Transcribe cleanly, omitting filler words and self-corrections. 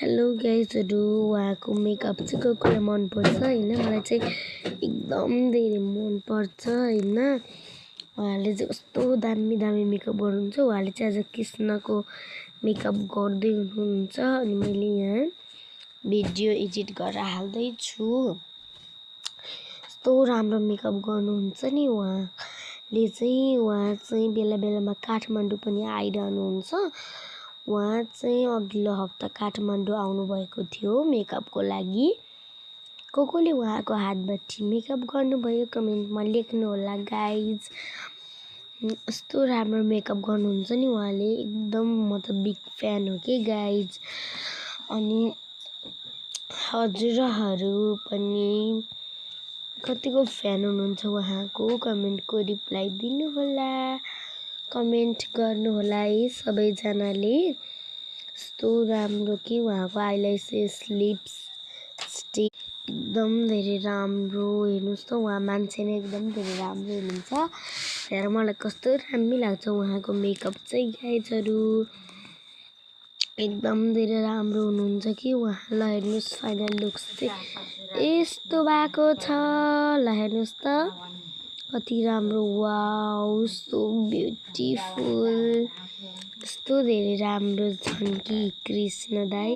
hello गाइजहरू उहाँको makeup चाहिँ कसलाई मनपर्छ होइन मलाई चाहिँ एकदम धेरै मनपर्छ होइन उहाँले चाहिँ कस्तो दामी दामी मेकअप गर्नुहुन्छ उहाँले चाहिँ आज कृष्णको मेकअप गर्दै हुनुहुन्छ अनि मैले यहाँ भिडियो एडिट गरेर हाल्दैछु कस्तो राम्रो मेकअप गर्नुहुन्छ नि उहाँ चाहिँ बेला बेलामा काठमाडौँ पनि आइरहनुहुन्छ उहाँ चाहिँ अघिल्लो हप्ता काठमाडौँ आउनुभएको थियो मेकअपको लागि कसले उहाँको हातबाट मेकअप गर्नुभयो कमेन्टमा लेख्नु होला गाइज कस्तो राम्रो मेकअप गर्नुहुन्छ नि उहाँले एकदम म त बिग फ्यान हो कि गाइज अनि हजुरहरू पनि कतिको फ्यान हुनुहुन्छ उहाँको कमेन्टको रिप्लाई दिनु होला कमेन्ट गर्नु होला है सबैजनाले कस्तो राम्रो कि उहाँको आइल्यासेस लिपस्टिक एकदम धेरै राम्रो हेर्नुस् त उहाँ मान्छे नै एकदम धेरै राम्रो हुनुहुन्छ हेरेर मलाई कस्तो दामी लाग्छ उहाँको मेकअप चाहिँ गाइजहरू एकदम धेरै राम्रो हुनुहुन्छ कि उहाँ ल हेर्नुस् फाइनल लुक्स चाहिँ यस्तो भएको छ ल हेर्नुस् त कति राम्रो वाउ सो ब्युटिफुल यस्तो धेरै राम्रो छन् कि कृष्ण दाइ